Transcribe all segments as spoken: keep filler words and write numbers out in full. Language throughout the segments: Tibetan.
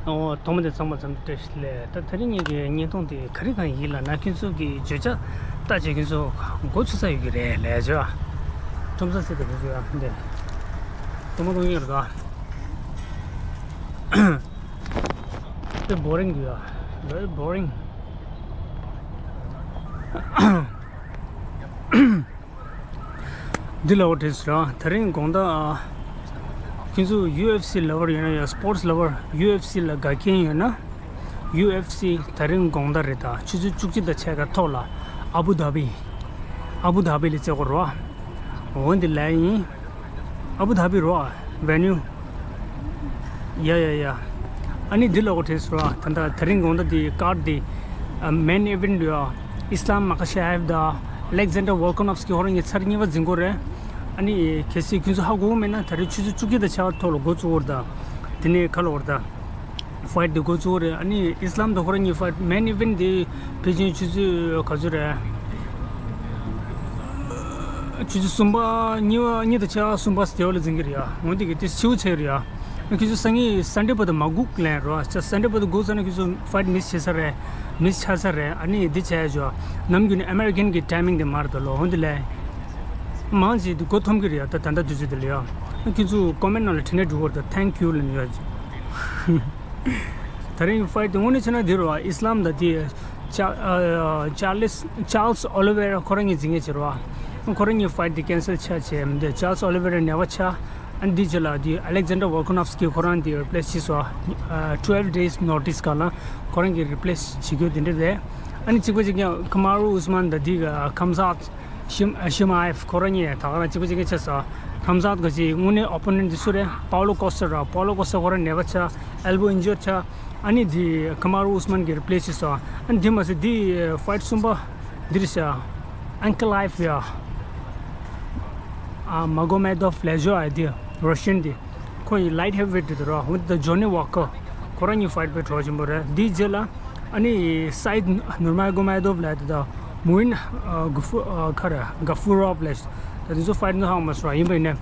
ཨོ། ཐོག་མ་དེ་ཚང་མ་ཚང་མ་བཀྲ་ཤིས་བདེ་ལེགས། ད་དེ་རིང་ངེད་ཀྱི་བརྙན་ཐུང་དེ་ག་རེ་གང་ཡིན་ལབ་ན། ཁྱོད་ཚོ་གི་བརྗོད་བྱ་ལྟ་བྱས་ཁྱོད་ཚོ་མགོ་ཚོས་ས་ཡོད་ཀྱི་རེད་ལས་བྱ། ཁྲོམ་ས་ཟེར་དེ་བུ་ཚོ་ཡ་འདི་ཐོག་མ་གཏོང་ཡོད་རེད་ད། དེ་བོ་རིང་འདུག་ཡ། Very boring། འདི་ལ་འོ་དྲིས་ར། དེ་རིང་དགོང་དག་ཨ། ཁྱེད་ཚོ་ཡུ་ཨེཕ་སི་ལ་བར་ཡོད་ན་ཡང་སི་པོར་ཊི་ལ་བར་ཡུ་ཨེཕ་སི་ལ་དགའ་མཁན་ཡོད་ན། ཡུ་ཨེཕ་སི་དེ་རིང་དགོང་དག་རེད་ད། ཆུ་ཚོད་བཅུ་གཅིག་དང་ཕྱེད་ཀ་ཐོག་ལ་ཨ་བུ་དྷ་བི། ཨ་བུ་དྷ་བི་ལ་རྩེ་གོ་རོ། འོ་འདི་ལ་ཡིན། ཨ་བུ་དྷ་བི་རོ། ཝེ་ནིའུ། ཡ་ཡ་ཡ། ཨ་ནི་འདི་ལ་འོ་དྲིས་ར། ད་ལྟ་དེ་རིང་དགོང་དག་འདི་ཀར་ཌི་འདི། ཨ། མེན་ཨི་ཝེན་ཊི་ཡ། ཨིས་ལམ་མ་ཁ་ཤ་ཡེབ་དང་ཨ་ལེག་ཛན་ཌར་ཝོལ་ཀོ་ནོབ་སི་ཀི་ཁོ་རང་གཉིས་ཚར་གཉིས་པ་འཛིང་གོ་རེད། ཨ་ནི་གལ་སྲིད་ཁྱོད་ཚོ་ཧ་གོ་གི་མེད་ན་ད་རེས་ཆུ་ཚོད་བཅུ་གཅིག་དང་ཕྱེད་ཀ་ཐོག་ལ་འགོ་བཙུགས་གོ་རེད་ད། དེ་ནས་ཁ་ལོ་བར་ད། ཕའིཊ་འདི་འགོ་བཙུགས་རེད། ཨ་ནི་ཨིས་ལམ་དང་ཁོ་རང་གཉིས་ཕའིཊ་མེན་ཨི་ཝེན་ཊི་འདི་ཕལ་ཆེར་ཆུ་ཚོད་ག་ཚོད་རེད། ཆུ་ཚོད་གསུམ་པ། གཉིས་པ། གཉིས་དང་ཕྱེད་ཀ་གསུམ་པ་སྟེ་བ་ལ་འཛིང་གི་རེད་ཡ། འོན་ཏེ་གི་དེ་སྤྱི་བོ་ཚད་རེད་ཡ། ཁྱོད་ཚོ་སང་ཉིན་སན་ཌེ་བར་དུ་མ་སྒུག་ལན་རོ། ཅག་སན་ཌེ་བར་དུ་སྒུག་ཚར་ན་ཁྱོད་ཚོ་ཕའིཊ་མིས་བྱེད་ས་རེད། མིས་ཆགས་ས་རེད། ཨ་ནི་འདི་བྱས་ཆོག་ནམ་རྒྱུན་ནི་ཨ་མེ་རི་ཀན་གི་ཊའི་མིང་དེ་མར་དུ་ལོ། འོན་ཏེ་ལས་མང་ཆེ་དེ་མགོ་འཐོམ་གི་རེད་ཡ། ད་ད་ལྟ་དུས་ཚོད་དེ་ལ་ཡ། ཁྱོད་ཚོ་ཀོ་མེན་ཊི་ནང་ལ་དྲི་ནས་འགྲོ་བར་དུ་ཐེང་ཀིའུ་ལབ་ནས་ཡ། དེ་རིང་ཕའིཊ་དེ་དངོས་གནས་བྱས་ན་འདི་རོ། ཨིས་ལམ་དང་དེ་ཅ་ཨ་ཅཱར་ལིས་ཅཱརལ་སི་ཨོ་ལི་ཝེ་ར་ཁོ་རང་གཉིས་འཛིང་ངེས་བྱེད་རོ། ཁོ་རང་གཉིས་ཕའིཊ་དེ་ཀེན་སལ་ཆགས་བྱས་མི་འདུག་ཅཱརལ་སི་ཨོ་ལི་ཝེ་ར་ནད་པ་ཆགས། ཨ་ནི་འདི་རྗེས་ལ་དེ་ཨ་ལེག་ཛན་ཌར་ཝོལ་ཀོ་ནོབ་སི་ཀི་ཁོ་རང་དེ་རི་པི་ལེ་སི་བྱས་སོ། ཨ། ཊུ་ཝེལ་ཌེ་ཛི་ནོ་ཊིས་སྒང་ལ་ཁོ་རང་གིས་རི་པི་ལེ་སི་བྱེད་རྒྱུ་དེ་འདྲ་རེད། ཨ་ནི་གཅིག་པ་གཅིག་རྐྱང་ཁ་མ་རུ་ཨུས་མན་དང་དེ་ག་ཁམ་ཟད། ཤིམ་ཤིམ་ཨ་ཡེབ་ཁོ་རང་གཉིས་ད་ག་རང་གཅིག་པ་གཅིག་རྐྱང་ཆགས་སོ། ཁམ་ཟད་ག་ཅིག་དངོས་གནས་ཨོ་པོ་ནེན་ཊི་དེ་སུ་རེད། པའོ་ལོ་ཀོ་སྟ་ར། པའོ་ལོ་ཀོ་སྟ་ཁོ་རང་ནད་པ་ཆགས། ཨེལ་བོ་ཨིན་ཇར་ཆགས། ཨ་ནི་དེ་ཁ་མ་རུ་ཨུས་མན་གྱིས་རི་པི་ལེ་སི་བྱས་སོ། ཨ་ནི་དེ་མ་ཟད་དེ་ཕའིཊ་གསུམ་པ་འདི་རེད་ཤག་ཨན་ཀ་ལའེབ་ཡ། ཨ། མ་གོ་མེ་དོབ་ལེ་ཇོ་ཨ་དེ་རོ་ཤན་དེ། ཁོ་ཡི་ལའིཊ་ཧེ་ཝི་ཝེཊ་དེ་རོ། འོན་ཏེ་ཇོ་ནི་ཝོ་ཀར་ཁོ་རང་གཉིས་ཕའིཊ་དཔེ་གྲོགས་ཆེན་པོ་རེད། དེའི་རྗེས་ལ་ཨ་ནི་སའིད་ནུར་མ་གོ་མེ་དོབ་ལབ་དེ་དང་མུ་ཨིན་གུ་ཧྥུ་ཁ་ར་ག་ཧྥུ་རོབ་ལབ་དེ་ཚོ་ཕའིཊ་ནི་ཧང་མ་སོ་ཡིན་པ་ཡིན་ནའི།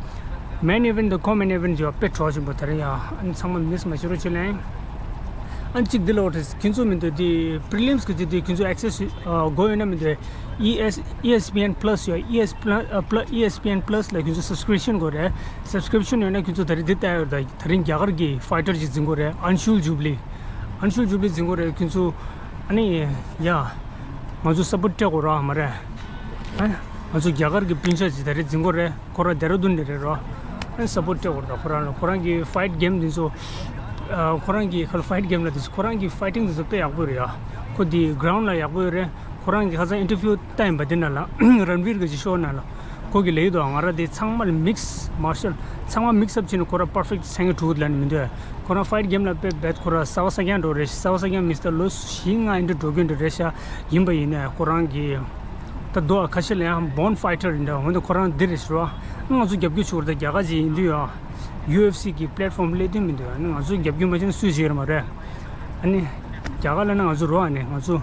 མེན་ཨི་ཝེན་ཊི་དང་ཀོ་མེན་ཨི་ཝེན་ཊི་ཡོད་དཔེ་གྲོགས་ཆེན་པོ་དེ་རེད་ཡ། ཨ་ནི་ཚང་མ་མིས་མ་བྱེད་རོགས་བྱེད་ལེ། ཨ་ནི་གཅིག་འདི་ལ་འོ་དེ་ཁྱེད་ཚོ་མི་འདུག་དེ་པི་རི་ལིམ་སི་གི་དེ་དེ་ཁྱེད་ཚོ་ཨེག་སེ་སི་དགོས་ཡོད་ན་མི་འདུག་ཨི་ཨེས་ཨི་ཨེས་པི་ཨེན་པ་ལ་སི་ཡོད། ཨི་ཨེས་པི་ཨེན་པ་ལ་སི་ལ་ཁྱེད་ཚོ་སབ་སི་ཀི་རིབ་ཤན་དགོས་རེད། སབ་སི་ཀི་རིབ་ཤན་ཡོད་ན་ཁྱེད་ཚོ་ད་རེས་འདི་ལྟ་ཡོད་ད། དེ་རིང་རྒྱ་གར་གྱི་ཕའི་ཊར་ཅིག་འཛིང་དགོས་རེད། ཨན་ཤུལ་ཇུ་བི་ལི། ཨན་ཤུལ་ཇུ་བི་ལི་འཛིང་དགོས་རེད། ཁྱེད་ཚོ་ཨ་ནི་ཡ། ང་ཚོ་སབ་པོར་ཊི་སྤྲད་དགོས་ར་མ་རེད། ཨ། ང་ཚོ་རྒྱ་གར་གྱི་སྤུན་ཆ་ཅིག་ད་རེས་འཛིང་དགོས་རེད། ཁོ་རང་ལྡེ་ར་ལྡུན་ནས་རེད་རོ། ཨ་ནི་སབ་པོར་ཊི་སྤྲད་དགོས་རེད་ད། ཁོ་རང་ལ་ཁོ་རང་གི་ཕའིཊ་གེམ་འདི་ཚོ། ཨ། ཁོ་རང་གི་ཁ་ལ་ཕའིཊ་གེམ་ལ་འདི་ཚོ་ཁོ་རང་གི་ཕའི་ཊིང་འདི་ཚོ་དཔེ་ཡག་པོ་རེད་ཡ། ཁོ་འདི་གྷི་རའུན་ཌི་ལ་ཡག་པོ་ཡོད་རེད། ཁོ་རང་གིས་ཁ་སང་ཨིན་ཊར་བིའུ་བལྟས་ཡིན་པ། འདི་ནང་ལ་རན་བིར་གྱི་ཅིག་ཤོ་ནང་ལ་ཁོ་གིས་ལབ་ཀྱི་འདུག་ང་རང་འདི་ཚང་མ་ལ་མིག་སི་མར་ཤལ་ཚང་མ་མིག་སི་ཨབ་བྱས་ནས་ཁོ་རང་པར་ཕེག་ཊི་ཆགས་ཀྱི་འདུག་ལབ་ནས་མི་འདུག་ཁོ་རང་ཕའིཊ་གེམ་ལ་དཔེ་རྦད་ཁོ་རང་གསར་པ་གསར་རྐྱང་འདྲ་བོ་རེད། གསར་པ་གསར་རྐྱང་མིན་ད་ལོ་བཞི་ལྔ་ཨིན་འདྲ་འགྲོ་གི་འདྲ་རེད་ཤག་ཡིན་པ་ཡིན་ནའི་ཁོ་རང་གི་ད་རྡོ་ཁ་ཤས་ལ་ཡང་བོན་ཕའི་ཊར་ཡིན་འདྲ། འོན་ཏེ་ཁོ་རང་འདི་རེད་ཟེར་བ། ང་ཚོ་རྒྱབ་སྐྱོར་བྱེད་དགོས་རེད་ད། རྒྱ་གར་ཅིག་ཡིན་དུས་ཡང་ཡུ་ཨེཕ་སི་གི་པི་ལེ་ཊི་ཕོམ་སླེབས་དུས་མི་འདུག་ང་ཚོ་རྒྱབ་སྐྱོར་མ་བྱས་ན་སུས་བྱེད་ཀྱི་རེད་མ་རེད། ཨ་ནི་རྒྱ་གར་ལ་ན་ང་ཚོ་རོ། ཨ་ནི་ང་ཚོ་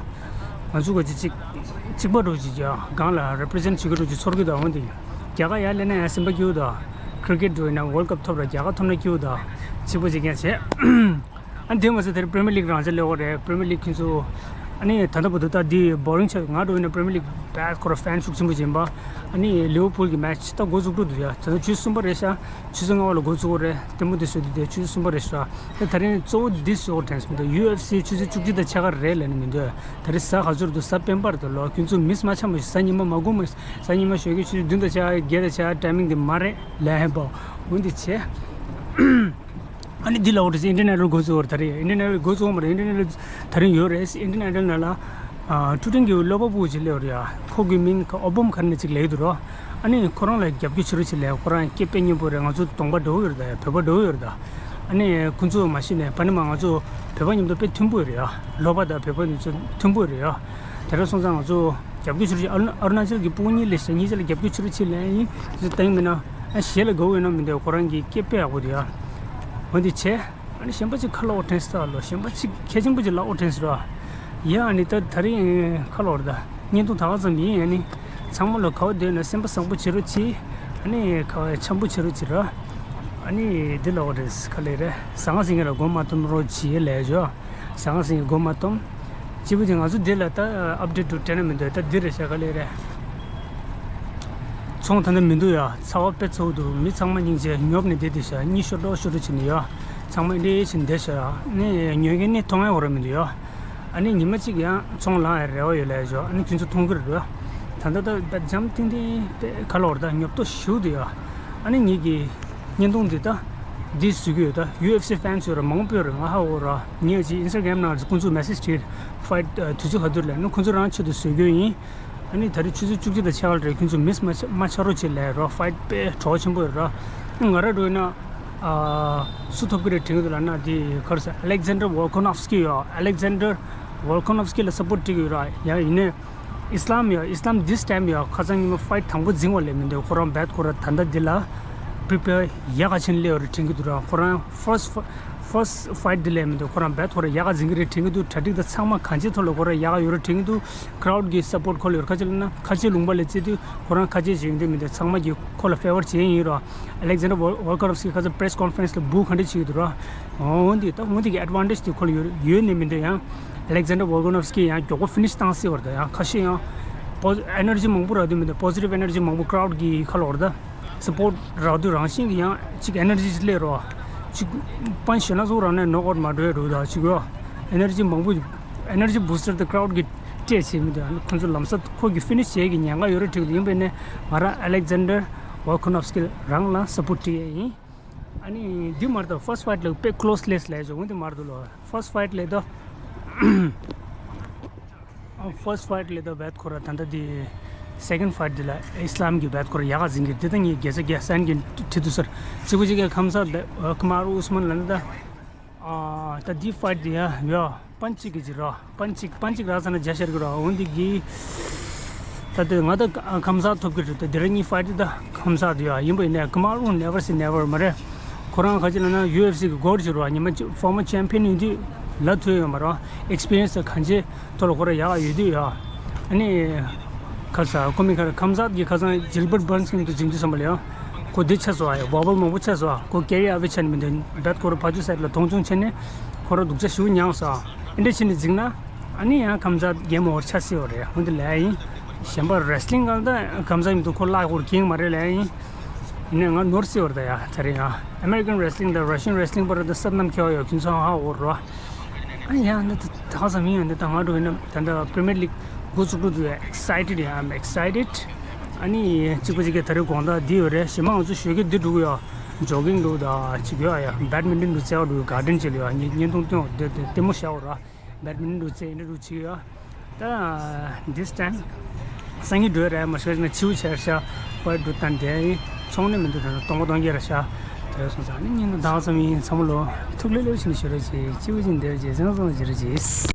ང་ཚོ་ག་ཅིག་ཅིག་གཅིག་པ་འདྲ་བོ་ཅིག་ཡ་སྒང་ལ་རེ་པི་རི་ཛེན་ཊི་བྱེད་ཀྱི་འདྲ་བོ་ཅིག་ཚོར་གྱི་འདུག་འོན་ཏེ་རྒྱ་གར་ཡར་སླེབས་ན་ཡང་སེམས་པ་སྐྱིད་པོ་འདུག་ཁི་རི་ཀེ་ཊི་འདྲ་བོ་ཡིན་ན་ཝོལ་ཌི་ཀབ་ཐོབ་ར་རྒྱ་གར་ཐོབ་ན་སྐྱིད་པོ་འདུག་གཅིག་པ་ཅིག་ཀྱང་བྱས། ཨ་ནི་དེ་མ་ཟད་དེར་པི་རི་མི་ཡར་ལིག་རང་ཆ་སླེབས་ཡོད་རེད། པི་རི་མི་ཡར་ལིག་ཁྱེད་ཚོ་ཨ་ནི་ད་ལྟ་བར་དུ་ད་འདི་བོ་རིང་ཆགས། ང་འདྲ་བོ་ཡིན་ན་པི་རི་མི་ཡར་ལིག་རྦད་ཁོ་རང་ཕེན་ཤུགས་ཆེན་པོ་ཅིག་ཡིན་པ། ཨ་ནི་ལི་ཝར་ཕུལ་གྱི་མེ་ཆི་ད་འགོ་འཛུགས་འགྲོ་འདུག་ཡ། ད་ལྟ་ཆུ་ཚོད་གསུམ་པ་རེད་ཤག་ཆུ་ཚོད་ལྔ་པ་ལ་འགོ་བཙུགས་ཡོད་རེད། ལྟད་མོ་དེ་བཟོས་དུས་དེ་ཆུ་ཚོད་གསུམ་པ་རེད་ཤག་ད་ད་རིང་གཙོ་བོ་འདི་བཟོ་དྲན་སོང་། ད་ཡུ་ཨེཕ་སི་ཆུ་ཚོད་བཅུ་གཅིག་དང་ཕྱེད་ཀ་རེད་ལབ་ནི་མི་འདུག་ད་རེས་གཟའ་ག་ཚོད་རེད་འདུག་གཟའ་སྤེན་པ་རེད་འདུག་ལོ། ཁྱོད་ཚོ་མིས་མ་ཆགས་མ་ཞུ། གཟའ་ཉི་མ་མ་དགོས་མ། གཟའ་ཉི་མ་ཞོགས་ཀས་ཆུ་ཚོད་བདུན་དང་ཕྱེད་ཀ་བརྒྱད་དང་ཕྱེད་ཀ་ཊའི་མིང་དེ་མ་རེད་ལབ་ཧེ་པོ། འོན་ཏེ་བྱས། ཨ་ནི་འདི་ལ་འོ་རེད། ཨིན་ཌི་ཡན་ཨའི་ཌལ་འགོ་བཙུགས་ཡོད་རེད། ད་རེས་ཨིན་ཌི་ཡན་ཨའི་ཌལ་འགོ་བཙུགས་མ་རེད། ཨིན་ཌི་ཡན་ཨའི་ཌལ་ད་རིང་ཡོད་རེད། ཨིན་ཌི་ཡན་ཨའི་ཌལ་ནང་ལ་ཨ་ཊུ་ཊེན་གྱི་གློག་པ་སྤུ་ཅིག་སླེབས་ཡོད་རེད་ཡ། ཁོ་གི་མིང་ག་ཨོ་བྷམ་ག་རེ་ནས་ཅིག་ལབ་ཀྱི་འདུག་རོ། ཨ་ནི་ཁོ་རང་ལ་རྒྱབ་སྐྱོར་བྱེད་རོགས་བྱེད་ལབ། ཁོ་རང་སྐད་དཔེ་སྙན་པོ་རེད། ང་ཚོ་གདོང་པ་འདྲ་བོ་ཡོད་རེད་ད། བོད་པ་འདྲ་བོ་ཡོད་རེད་ད། ཨ་ནི་ཁོ་ཚོ་མ་གཞི་ནས་པ་ནི་མ་ང་ཚོ་བོད་པ་མཉམ་དུ་དཔེ་མཐུན་པོ་ཡོད་རེད་ཡ། ལོ་པ་དང་བོད་པ་འདི་ཚོ་མཐུན་པོ་ཡོད་རེད་ཡ། དེ་འདྲ་སོང་ཙང་ང་ཚོ་རྒྱབ་སྐྱོར་བྱེད་རོགས་བྱེད། ཨ་རུ་ཨ་རུ་ན་ཅལ་གྱི་སྤུ་གུ་གཉིས་སླེབས་ཤག་གཉིས་ཆ་ལ་རྒྱབ་སྐྱོར་བྱེད་རོགས་བྱེད་ལབ་ཡིན། ཅི་ལྟ་ཡིན་མིན་ན་ཨ་གཞས་ལ་དགའ་བོ་ཡོད་ན་མི་འདུག་ཁོ་རང་གི་སྐད་དཔེ་ཡག་པོ་འདུག་ཡ། འོན་ཏེ་བྱས། ཨ་ནི་གཞན་པ་ཅིག་ཁ་ལོག་དྲན་སྲིད་ད་ལོ། གཞན་པ་ཅིག་གལ་ཆེན་པོ་ཅིག་ལབ་འོ་དྲན་སྲིད་ར། ཡ་ཨ་ནི་ད་ད་རིང་ཁ་ལོག་རེད་ད། བརྙན་ཐུང་ད་ག་ཙམ་ཡིན། ཨ་ནི་ཚང་མ་ལ་ག་བ་སྡོད་ན་སེམས་པ་བཟང་པོ་བྱེད་རོགས་གྱིས། ཨ་ནི་ག་བ་འཆམ་པོ་བྱེད་རོགས་གྱིས་ར། ཨ་ནི་འདི་ལ་འོ་རེད། ག་ལེ་རེད། ཟང་ཟིང་གི་ལ་མགོ་མ་སྟོན་རོགས་བྱེད་ལས་ཞོ། ཟང་ཟིང་གི་མགོ་མ་སྟོན། གཅིག་པུ་དེ་ང་ཚོ་འདི་ལ་ད་ཨབ་ཌེཊ་འདུག་དྲན་ན་མི་འདུག་ད་འདི་རེད་ཤག་ག་ལེ་རེད། ཚོང་ད་ནི་མི་འདུག་ཡ། ཚ་བ་དཔེ་ཚ་བོ་འདུག་མི་ཚང་མ་སྙིང་རྗེ་ཉོབ་ནས་བསྡད་དེ་ཤག་གཉིད་ཤོར་འགྲོ་ཤོར་འགྲོ་བྱེད་ནི་ཡ། ཚང་མ་འདི་བྱེད་བསྡད་ཤག་ནི་ཉོ་མཁན་ནི་མཐོང་ཡ་འོ་ར་མི་འདུག་ཡ། ཨ་ནི་ཉི་མ་གཅིག་ཡང་ཚོང་ལངས་ཡ་རེ་བ་ཡོད་ལས་ཞོ། ཨ་ནི་ཁྱོད་ཚོ་མཐོང་གི་རེད་ར། ད་ལྟ་ད་ད་འཇམ་ཐིང་ཐིང་དཔེ་ག་ལོར་ད་ཉོབ་ཏོ་ཞུ་འདུག་ཡ། ཨ་ནི་ངེད་ཀྱི་བརྙན་ཐུང་འདི་ད་འདི་བཟོ་གི་ཡོད། ད་ཡུ་ཨེཕ་སི་ཕེན་སི་ཡོད་ར་མང་པོ་ཡོད་ར། ང་ཧ་འོ་ར་ངས་ཅིག་ཨིན་སི་ཊ་གྷ་རམ་ནང་ཁོང་ཚོ་མེ་སེ་ཇི་བྲིས། ཕའིཊ་དུས་ཚོད་ག་དུས་ལ་ནི་ཁོང་ཚོ་རང་ཆེད་དུ་བཟོ་གི་ཡིན། ཨ་ནི་ད་རེས་ཆུ་ཚོད་བཅུ་གཅིག་དང་ཕྱེད་ཀ་ལ་རེད། ཁྱོད་ཚོ་མིས་མ་ཆ་མ་ཆགས་རོགས་བྱེད་ལས་རོགས། ཕའིཊ་དཔེ་གྲོགས་ཆེན་པོ་ཡོད་ར། ང་ར་འགྲོ་ཡིན་ན་ཨ་སུ་ཐོབ་ཀྱི་རེད་དྲན་གྱི་འདུག་ལབ་ན་དེ་ག་རེ་ཟེར། ཨ་ལེག་ཛན་ཌར་ཝོལ་ཀོ་ནོབ་སི་ཀི་ཡོད། ཨ་ལེག་ཛན་ཌར་ཝོལ་ཀོ་ནོབ་སི་ཀི་ལ་སབ་པོར་ཊི་སྤྲད་ཀྱི་ཡོད་ར། ཡང་ཡིན་ནའི་ཨིས་ལམ་ཡོད། ཨིས་ལམ་དིས་ཊའིམ་ཡོད། ཁ་སང་ཉི་མ་ཕའིཊ་དང་པོ་འཛིང་བ་ལས་མི་འདུག་ཁོ་རང་རྦད་ཁོ་ར་ད་ལྟ་འདི་ལ་པི་རི་པེར་ཡག་ག་ཕྱིན་སླེབས་ཡོད་རེད་དྲན་གྱི་འདུག་ར། ཁོ་རང་ཕར་སི་ཕར་སི་ཕའིཊ་འདི་ལས་མི་འདུག་ཁོ་རང་རྦད་ཁོ་ར་ཡག་ག་འཛིང་གི་རེད་དྲན་གྱི་འདུག་གྲ་སྒྲིག་དང་ཚང་མ་གང་ཅིའི་ཐོག་ལ་ཁོ་ར་ཡག་ག་ཡོད་རེད་དྲན་གྱི་འདུག་ཁ་རའུ་ཌི་གི་སབ་པོར་ཊི་ཁོ་ལ་ཡོད་རེད། ཁ་ཅིག་ལབ་ན་ཁ་ཆེ་ལུང་པ་ལ་བརྩི་དུས་ཁོ་རང་ཁ་ཆེ་བྱེད་ཀྱི་འདུག་མི་འདུག་ཚང་མ་གིས་ཁོ་ལ་ཕེ་ཝར་བྱེད་ཡིན་རོ། ཨ་ལེག་ཛན་ཌར་ཝོལ་ཀོ་ནོབ་སི་ཀི་ཁ་ཚ་པི་རེ་སི་ཀོན་ཕ་རེན་སི་ལ་བུ་ག་འདྲ་བྱེད་ཀྱི་འདུག་རོ། འོ་འདི་ད་འོ་འདི་གི་ཨེཌ་ཝན་ཊེཇ་དེ་ཁོ་ལ་ཡོད་ཡོད་ནི་མི་འདུག་ཡང་ཨ་ལེག་ཛན་ཌར་ཝོལ་ཀོ་ནོབ་སི་ཀི་ཡང་མགྱོགས་པོ་ཕི་ནི་ཤི་བཏང་སྲིད་པ་རེད། ད་ཡང་ཁ་ཤས་ཡང་པོ་ཨེ་ནར་ཇི་མང་པོ་རག་དུས་མི་འདུག་པོ་སི་ཊིབ་ཨེ་ནར་ཇི་མང་པོ་ཁ་རའུ་ཌི་གི་ཁ་ལ་འོར་ད། སབ་པོར་ཊི་རག་དུས་རང་བཞིན་གྱི་ཡང་གཅིག་ཨེ་ནར་ཇི་ཅིག་སླེབས་རོགས། གཅིག་པན་ཞེ་ན་སོགས་རང་ནས་ནོག་ཨའུཊ་མ་འགྲོ་ཡ་འགྲོ་ད་གཅིག་ཡོ། ཨེ་ནར་ཇི་མང་པོ་ཨེ་ནར་ཇི་བུ་སི་ཊར་དེ་ཁ་རའུ་ཌི་གིས་སྤྲད་བྱེད་མི་འདུག་ཨ་ནི་ཁོང་ཚོ་ལམ་སང་ཁོ་གི་ཕི་ནི་ཤི་བྱེད་ཀྱི་ཉེན་ཁ་ཡོད་རེད་དྲན་གྱི་འདུག་ཡིན་པས་ནས་ང་རང་ཨ་ལེག་ཛན་ཌར་ཝོལ་ཀོ་ནོབ་སི་ཀི་རང་ལ་སབ་པོར་ཊི་སྤྲད་ཡ་ཡིན། ཨ་ནི་འདི་མར་དུ་ཕར་སི་ཕའིཊ་ལ་དཔེ་ཁོ་ལོ་སི་ལེས་ལས་བྱུང་འདི་མར་དུ་ལོ་ཕར་སི་ཕའིཊ་ལས་དོ། ཕར་སི་ཕའིཊ་ལས་དོ་རྦད་ཁོ་ར་ད་ལྟ་དེ་སེ་ཀེན་ཌི་ཕའིཊ་དེ་ལ་ཨིས་ལམ་གྱི་རྦད་ཁོ་ར་ཡག་ག་འཛིང་གི་དེ་ད་ངས་དགེ་རྩ་རྒྱག་སན་གྱི་ཁྲིད་དུ་སར་གཅིག་པུ་གཅིག་གི་ཁམས་སངས་དེ་ཁ་མ་རུ་ཨུས་མན་ལ་ནི་ད་ཨ་ད་དེ་ཕའིཊ་དེ་ཡ་ཡ་པན་ཅིག་གི་ཅིག་ར་པན་ཅིག་པན་ཅིག་ར་ས་ན་རྒྱ་ཤར་གི་ར་འོན་དེ་གི་ད་དེ་ང་ད་ཁམས་སངས་ཐོབ་གི་རེད། ད་དེ་ར་གཉིས་ཕའིཊ་དེ་ད་ཁམས་སངས་དེ་ཡ་ཡིན་པ་ཡིན་ནའི་ཁ་མ་རུ་ནེ་ཝར་སེ་ནེ་ཝར་མ་རེད། ཁོ་རང་ཁ་ཅིག་ལ་ན་ཡུ་ཨེཕ་སི་གི་གོ་ཌི་ཅིག་ར་ཉི་མ་ཅིག་ཕོར་མར་ཆེམ་པི་ཡན་ཡིན་དུས་ལ་ཐོས་ཡོད་མ་ར་ཨེག་སི་པི་རི་ཡན་སི་གང་ཅི། ཐོག་ལ་ཁོ་ར་ཡག་ཡོད་དུས་ཡ། ཨ་ནི། ཁ་ས་ཁོ་མི་ཁ་ར་ཁམས་སངས་ཀྱི་ཁ་སང་ཇིལ་བར་བར་ནི་སི་གི་དུ་འཛིང་དུས་བསམ་པ་ལ་ཡ། ཁོ་འདི་ཆགས་སོང་ཨ་ཡ་བོ་བལ་མང་པོ་ཆགས་སོང་ཨ། ཁོ་ཀེ་རི་ཨ་བེ་ཆ་ནི་མི་འདུག་རྦད་ཁོ་ར་ཕ་ཇུ་སའིཌ་ལ་མཐོང་ཆུང་བྱས་ནས་ཁོ་ར་སྡུག་ཅག་ཞུ་མྱངས་སོང་ཨ། ཨེ་འདྲ་བྱས་ནས་འཛིང་ན། ཨ་ནི་ཡང་ཁམས་སངས་གེམ་ཨོ་བར་ཆགས་སྲིད་པ་རེད། འོན་ཏེ་ལས་ཡིན། གཞན་པ་རེ་སི་ལིང་གང་ལྟར་ཁམས་སངས་མི་འདུག་ཁོ་བརླག་ཁོ་ར་ཀིང་མ་རེད་ལས་ཡིན། ཡིན་ནའི་ང་ནོར་སྲིད་པ་རེད་ད་ཡ་ད་རེས་ཡང་ཨ་མེ་རི་ཀན་རེ་སི་ལིང་དང་ར་ཤན་རེ་སི་ལིང་བར་དུ་སབ་ནམ་ཁེ་བ་ཡོད་ཁྱོད་ཚོ་ཧ་འོར་རོ། ཨ་ཡང་འདི་ད་ག་ས་མི་ཡང་འདི་ད་ང་འགྲོ་ཡིན་ན་ད་ལྟ་Premier League འགོ་བཙུགས་འགྲོ་འདུག excited ཡ། I'm excited. ཨ་ནི་གཅིག་པ་གཅིག་གི་ད་རེས་དགོང་དག་འདི་ཡོད་རེད། གཞན་མ་ང་ཚོ་ཞོགས་ཀས་འདི་འགྲོ་གི་ཡོད། ཇོ་གིང་འགྲོ་དང་གཅིག་ཡོད་ཡ། བེཌ་མིན་ཊོན་འགྲོ་རྩེ་བ་འགྲོ་གི་གར་ཌེན་བྱེད་ལ་ཡོད། ཉིན་ཉིན་ཐུང་ཐུང་འདི་འདི་ལྟད་མོ་བྱ་བ་ར། བེཌ་མིན་ཊོན་འགྲོ་རྩེ་འདི་འགྲོ་གཅིག་ཡོད། ད་this time སང་ཉིན་འགྲོ་ཡ་རེད། མ་ཤེས་ན་ཆིའུ་ཆེར་ཤ་ཝར་འགྲོ་སྟངས་དེ་ཚོང་ནི་མི་འདུག་ད་ནི་སྟོང་པ་སྟོང་རྒྱལ་ར་ཤ་དེ་སོང་ཙང་ནི་ཉིན་དུ་དང་ཙམ་ཡིན་ཚང་མ་ལོ་ཐུགས་ལེ་ལེ་བཞིན་ཞུ་ར་ཅིག་སྤྱི་བོ་བཞིན་བདེ་བ་ཅིག་བཟང་བཟང་ཞུ་ར་ཅིག